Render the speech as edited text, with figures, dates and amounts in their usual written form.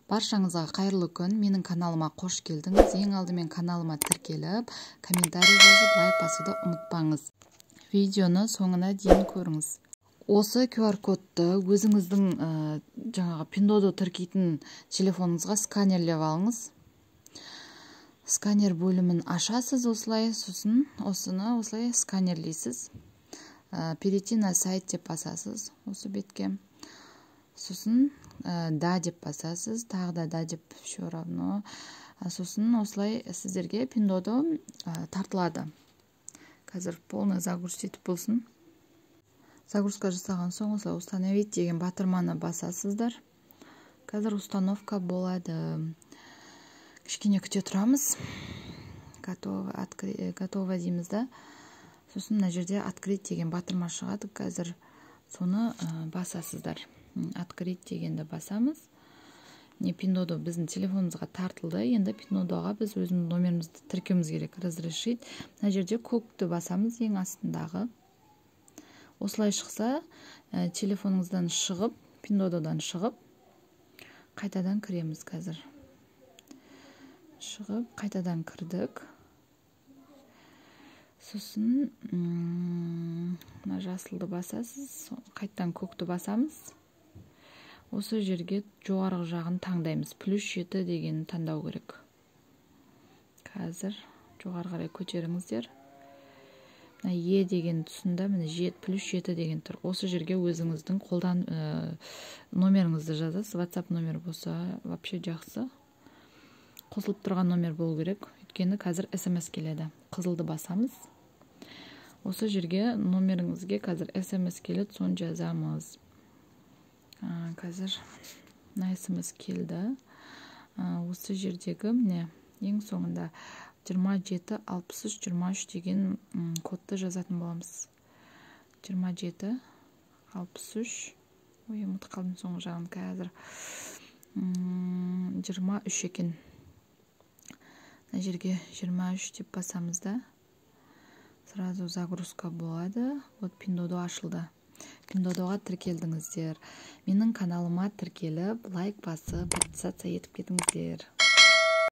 Баршаңызға қайырлы күн! Менің каналыма қош келдіңіз! Ең алдымен каналыма тіркеліп, комментарий жазып, лайк басуды ұмытпаңыз. Видеоны соңына дейін көріңіз. Осы QR кодты өзіңіздің жаңағы Пиндуодуо тіркейтін телефоныңызға сканерлеп алыңыз. Сканер бөлімін ашасыз осылай, сосын осыны осылай сканерлейсіз. «Перейти на сайт» деп басасыз осы бетке, сосын «Да» деп басасыз, тағы да «Да» деп, все равно. Сосын осылай сіздерге Пиндуодуо тартылады. Қазір полный загрузить етіп болсын. Загрузка жасаған соң, осылай «Установить» деген батырманы басасыздар. Қазір установка болады, кішкене күте тұрамыз. «Готово», «Готово» дейміз да, сосын мына жерде «Открыть» деген батырма шығады. Қазір соны басасыздар. «Открыть» дегенді басамыз. Міне, Пиндуодуо біздің телефонымызға тартылды. Енді Пиндуодуоға біз өзіміздің номерімізді тіркеуіміз керек. «Разрешить», мына жерде көкті басамыз, ең астындағы. Осылай шықса, телефоныңыздан шығып, Пиндуодуодан шығып, қайтадан кіреміз. Қазір шығып, қайтадан кірдік. Сосын мына жасылды басасыз, қайтадан көкті басамыз. Осы жерге жоғарғы жағын таңдаймыз, +7 дегенді таңдау керек. Қазір жоғары қарай көтеріңіздер. Мына «Е» деген тұсында, міне, +7 деген тұр. Осы жерге өзіңіздің қолдан номеріңізді жазасыз. WhatsApp номер болса, вообще жақсы. Қосылып тұрған номер болу керек, өйткені қазір СМС келеді. Қызылды басамыз. Осы жерге номеріңізге қазір СМС келеді, соны жазамыз. Қазір мына СМС келді. Осы жердегі, міне, ең соңында 27 63 23 деген кодты жазатын боламыз. 27 63, ой, ұмытып қалдым соңғы жағын. Қазір 23 екен. Мына жерге 23 деп басамыз да, сразу загрузка болады. Вот, Пиндуодуо ашылды. Пиндуодуоға тіркелдіңіздер. Менің каналыма тіркеліп, лайк басып, подписаться етіп кетіңіздер.